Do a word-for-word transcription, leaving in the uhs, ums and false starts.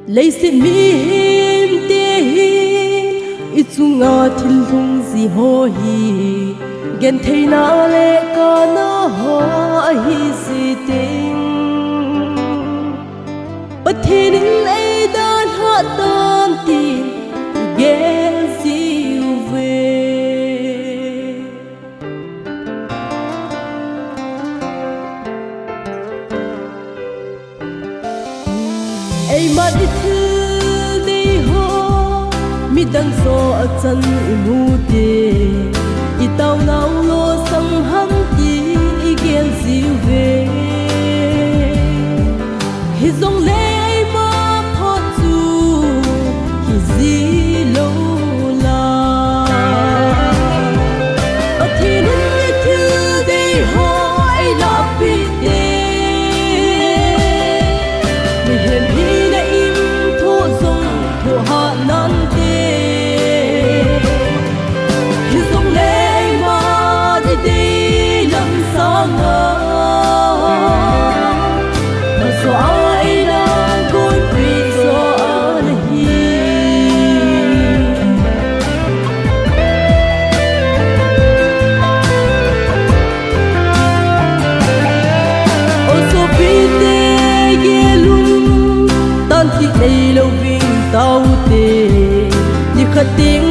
Leiset mihemte hi i chunga thil lhung ji ho hi gentheina le kana ho ahi ji ting, Pathen in ei dalhah tan tin i gel ji uve. Eiman i thil dei ho midang jo achan i mu te, i taonau losam ham ti i gel ji uve. Hijongle eima phat chu hi ji lou lai. Pathen in i thil dei ho ei lahpeh te, mihem hina in thoh jong thoh hah nante. Hijongle eima i dei lam sanga na jo a eina gonpeh jo ana hi. O sopite, gel un, tantih neilou vin taute, nikhat teng